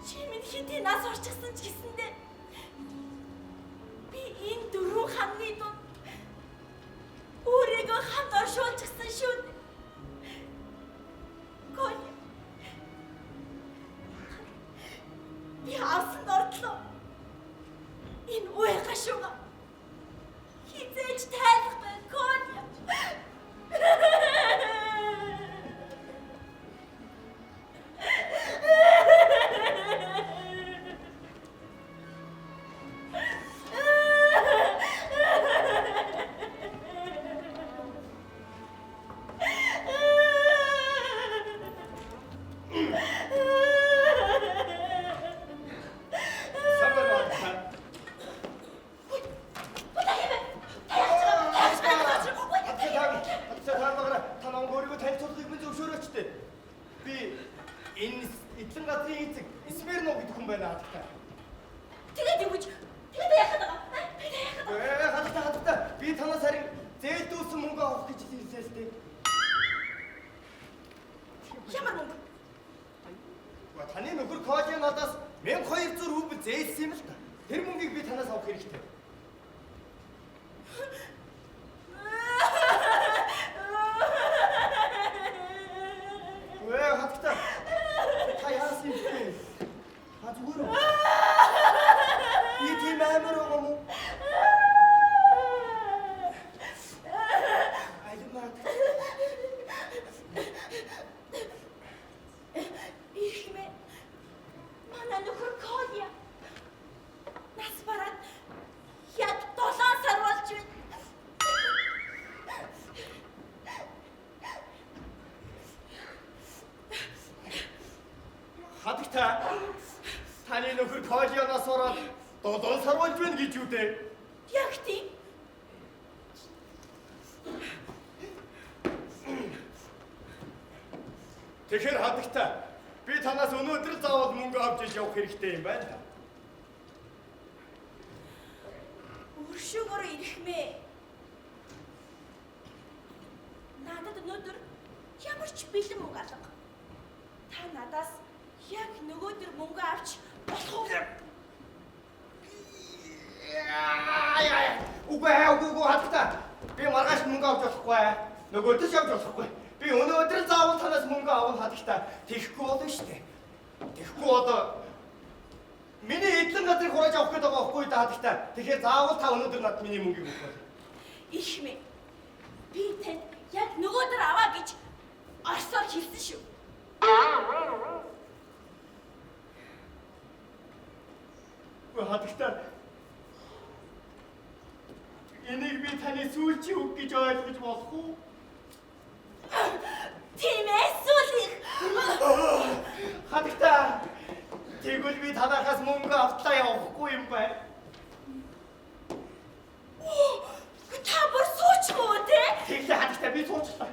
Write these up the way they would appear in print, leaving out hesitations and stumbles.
Чи минь хэдий нас орчихсон ч гэсэндээ би энэ дөрвөн ханны дунд өөрийгөө хамт оршуулчихсан шүү дээ. Коля. Би авсан дордлоо. Энэ үе гашууга хизээж тайлахгүй, Коля. Сайн байна уу, хадагтай? Хадагтай, та багаараа та намайг өөрийгөө танилцуулахыг минь зөвшөөрөөч дээ. Би энэ эдлэн газрын эзэг Смирнов гэдэг хүн байна, хадагтай. Тэгээд юу гэж? Тэгээд яхад байгаа? Тэгээд яхад байгаа? Хадагтай, хадагтай, би танаас харин зээлдүүлсэн мөнгө авах гэж хэлсэн л дээ. Ямар мөнгө? Үгүй, таны нөхөр Коля надаас 1200 рубль зээлсэн юм л та. Тэр мөнгийг би танаас авах хэрэгтэй. Үгүй, хадагтай. Та яасан юм бэ? Та зүгээр үү? Би тийм амар байгаа мó? Алимаа. Ирхмээ. Манай нөхөр Коля нас бараад яг 7 сар болж байна. Хадагтай. Таны нөхөр Коля нас бараад 7 сар болж байна гэж юу дээ? Яг тийм. Тэгэхээр хадагтай, би танаас өнөөдөр заавал мөнгө авч иж явах хэрэгтэй юм байна та. Өршөөгөөр ирэхмээ. Надад өнөөдөр ямар ч бэлэн мөнгө алга. Та надаас яг нөгөөдөр мөнгө авч болох уу? Үгүй ээ, үгүй, үгүй, хадагтай. Би маргааш мөнгө авч болохгүй. Нөгөөдөр ч авч болохгүй. Би өнөөдөр заавал танаас мөнгө авах хадагтай. Тэгэхгүй болно шүү дээ. Тэгэхгүй одоо миний эдлэн газрыг хурааж авах гээд байгаа байхгүй да, хадагтай. Тэгэхээр заавал та өнөөдөр над миний мөнгийг өгөх бол. Ихмээ. Би танд яг нөгөөдөр аваа гэж орсоор хэлсэн шүү. Үгүй, хадагтай. Энийг би таны сүүлчийн үг гэж ойлгож болох уу? Тийм ээ, сүүлийнх. Хадагтай. Тэгвэл би танахаас мөнгө автлаа явахгүй юм байна. Та бүр суучихгүй те? Тэглээ, хадагтай, би суучлаа.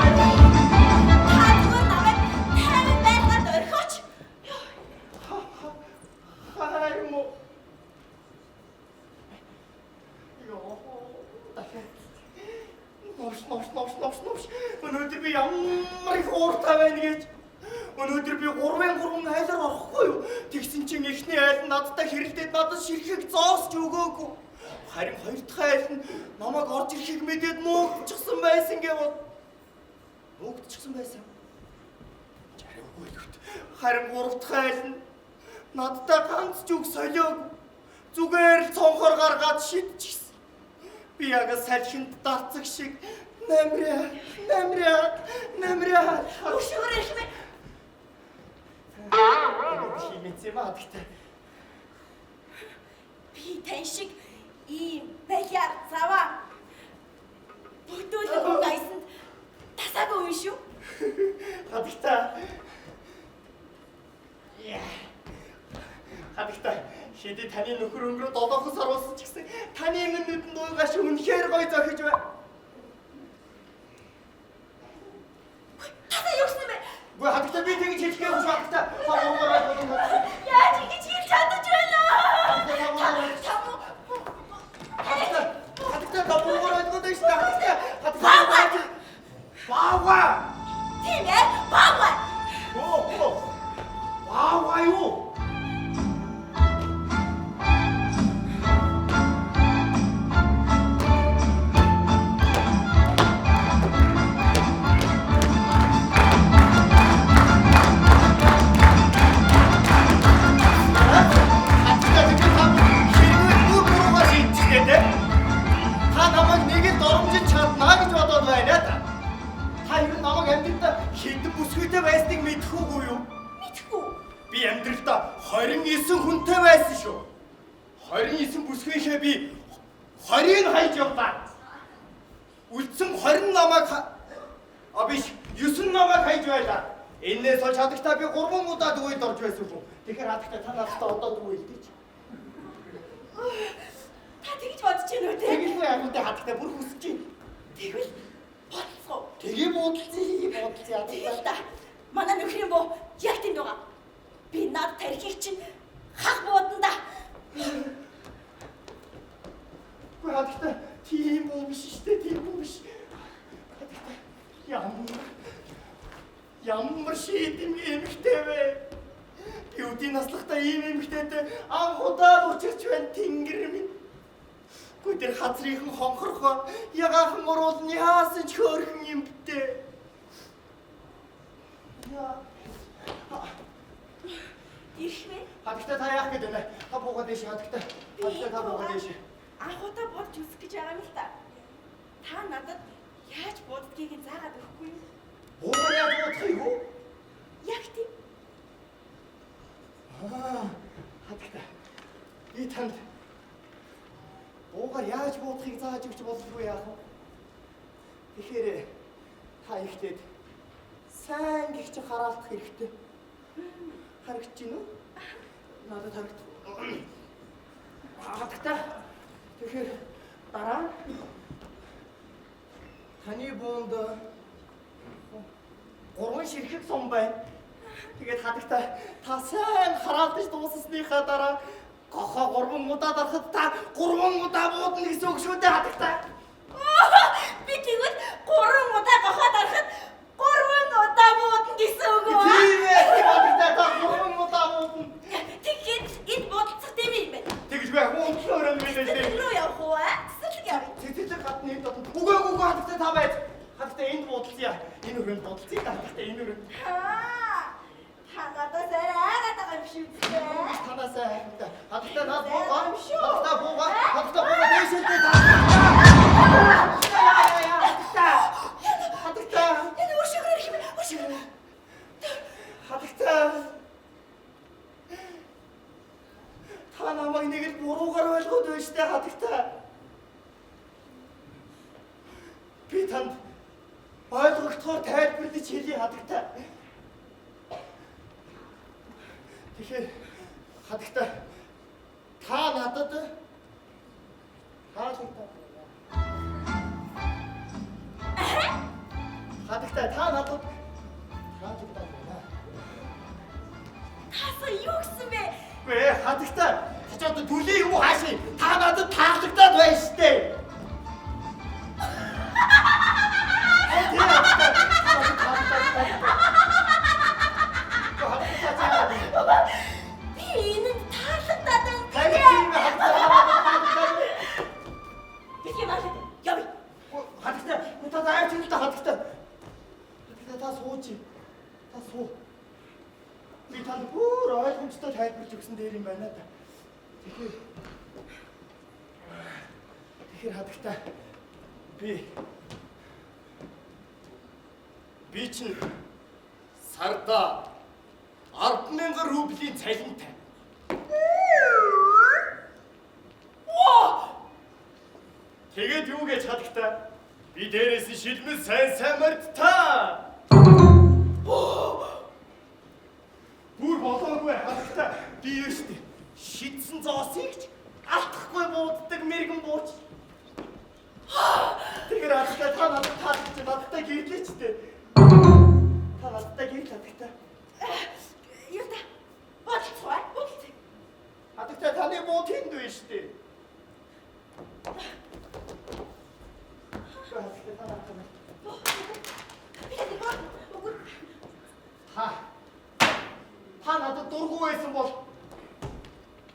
Та зүгээр намайг 50 байлгаад орхиоч. Хайр мó. Йоо. Дахиад. Новш, новш, новш, новш, новш. Өнөөдөр би ямар их ууртай байна гэж. Өнөөдөр би 3-ын 3 айлаар орохгүй юу? Тэгсэн чинь эхний айл нь надтай хэрэлдээд надад ширхэг зоосч өгөөгүй. Харин хоёр дахь айл нь намайг орж ирэхийг мэдээд муугдчихсан байсан гэвод. Муугдчихсан байсан. Жаргаагүй л. Харин гурав дахь айл нь надтай ганц ч үг солиог. Зүгээр л цонхоор гаргаад шидчихсэн. Би яг салхинд дарцаг шиг намраа, намраа, намраа. Өшөөр ихмээ. Химэцээ маа гэхдээ. Би тань шиг ийм балиар заваа бүтүүлэг мөнгө аясанд тасаагүй юм шүү. Хадагтай. Яа. Хадагтай. Хэдий таны нөхөр өнгөрөө 7 сар болсон ч гэсэн таны нүдэнд уйгаш үнэхээр гоё зохиж бай. Та юу гэсэн бэ? Үгүй хадагтай би тэгж хэлэх юм шүү хадагтай. Та буруугаар ойлгоод байна. Яаж ингэж хэлж чадаж байна? Та муу Хадагтай хадагтай та буруугаар ойлгоод байна шүү дээ хадагтай. Хадагтай. Баава. Тийм ээ, баава. Оо. Баава юу? Хадагтай тэгэхээр та хэрвээ бүр буруугаар шийдчихлээ те. Та намайг нэг л доромжиж чаднаа гэж бодоод байна та. Та ер нь намайг амьдралдаа хэдэн бүсгүйтэй байсныг мэдэх үгүй юу? Мэдхгүй. Би амьдралдаа 29 хүнтэй байсан шүү. 29 бүсгүйнхээ би 20-ыг хайж явлаа. Үлдсэн 20 намайг а биш 9 намайг хайж байлаа. Энээс хойш хадагтаа би 3 удаа дүүед орж байсан хүн. Тэгэхээр хадагтаа та надтай одоо дүүэлдэж. Та тэгж бодож байна уу те? Тэгэлгүй агуултай хадагтаа бүр хүсэж байна. Тэгвэл бодолцгоо. Тэгээ буудалцъя, буудалцъя Тэгэл хадагтаа. та. Манай нөхрийн буу яг тэнд байгаа. Би над тархийг чинь хах бууданда. Үгүй хадагтаа тийм буу биш шүү дээ, тийм буу биш. Хадагтаа ямар ямар шийдэм эмэгтэй вэ? Би үдийн наслахтаа ийм эмэгтэйтэй анх удаа л учирч байна тэнгэр минь. Үгүй тэр хазрынхан хонхорхоо ягаахан уруул нь яасан ч хөөрхөн юмтэй. Яа. Ирэх вэ? Хадагтаа та яах гээд байна? Та буугаад дэш хадагтаа. Хадагтаа та буугаад дэш. Анх удаа бодож үзэх гэж байгаа юм л та. Та надад яаж буддгийг нь заагаад өгөхгүй юу? Буугаар яаж буудах юм уу? Яг тийм. Аа, хадагтаа. Би танд буугаар яаж буудахыг зааж өгч боловгүй яах вэ? Тэгэхээр та ихтэй сайн гихч хараалдах хэрэгтэй. Харагдаж байна уу? Надад харагдах. Хадагтаа. Тэгэхээр дараа таны буунд гурван ширхэг сум байна. Тэгээд хадагтаа та сайн хараалдаж дууссныхаа дараа гохоо гурван удаа дарахад та гурван удаа буудна гэсэн үг шүү дээ хадагтаа. Би тэгвэл гурван удаа гохоо дарахад гурван удаа буудна гэсэн үг үү? Тийм ээ хадагтаа та гурван удаа буудна. Тэгэхээр энд буудалцах тийм юм байна. Тэгж байх унтлаа өрөө минь Цэцэрлэг дээ. рүү явах уу? аа? Цэцэрлэг явъя. Цэцэрлэг гадна энд дотно. Үгүй үгүй үгүй хадагтаа та байж. Хадагтаа энд буудалцъя. Энэ өрөөнд буудалцъя хадагтаа энэ өрөөнд. Аа. Та надаас арай айгаад байгаа юм шиг үстэй. Танаас хадагтаа хадагтаа наад буугаа. Хадагтаа буугаа. Хадагтаа буугаа дээшэлдээ та. Хадагтаа. Хадагтаа. Энэ өшөөгөр ирэх юм. Өшөөгөр. Хадагтаа. Та намайг нэг л буруугаар ойлгоод байна штэ хадагтаа. Би танд ойлгогдохоор тайлбарлаж хэлье хадагтаа. Тэгэхээр хадагтаа та надад таалагдаад байна. Хадагтаа та надад таалагдаад байна. Таасаа юу гэсэн бэ? Үгүй ээ, хадагтаа та ч одоо түлээ юм уу хаашаа? Та надад таалагдаад байна штэ. Тийм хадагтаа, та надад таалагдаад байна. Хадагтаа та Би энэнд таалагдаад байна. Тань тийм ээ, хадагтаа та надад таалагдаад байна. Бэлгийн маалаа. Явъя. Хадагтаа, та заяач л та хадагтаа. Хадагтаа та сууч. Та суу. Би танд бүр ойлгомжтой тайлбарлаж өгсөн дээр юм байна да. Тэгэхээр Тэгэхээр хадагтаа би чинь сарда 10,000 рублийн цалинтай. Оо! Тэгээд юу гэж хадагтаа? Би дээрээс нь шилмэл сайн сайн мордтой. Бүр болоогүй хадагтаа би юу штэ шидсэн зоос нэгэн бууч. Тэгэхээр хатагтай та надад таалагдж надтай гэрлээч дээ. Та надтай гэрэл хатагтай. Юу та? Бодолцоо. Бодолцоо. Хатагтай таны буу тэнд байна шүү дээ. Хатагтай та надтай. Үгүй. Та надад дургүй байсан бол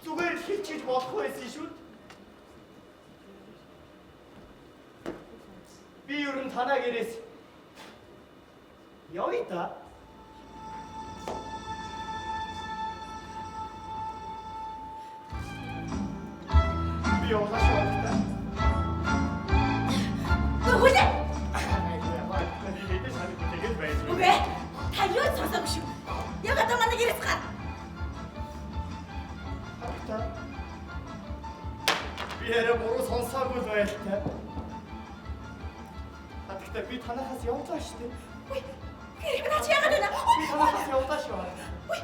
зүгээр л хилчиж болох байсан шүү дээ. Би ер нь танаа гэрээс явъя та. Би явлаа шүү дээ. Үгүй. Би тэгэл байж. Үгүй. Та юу ч сонсоогүй шүү. Яг одоо манай гэрээс гар. Хатагтай. Би арай буруу сонсоогүй л байлтай. Хатагтай би танахаас явлаа шүү дээ. Үгүй. Хэрэг наа чи яагаад байна? Би танахаас явлаа шүү. Үгүй.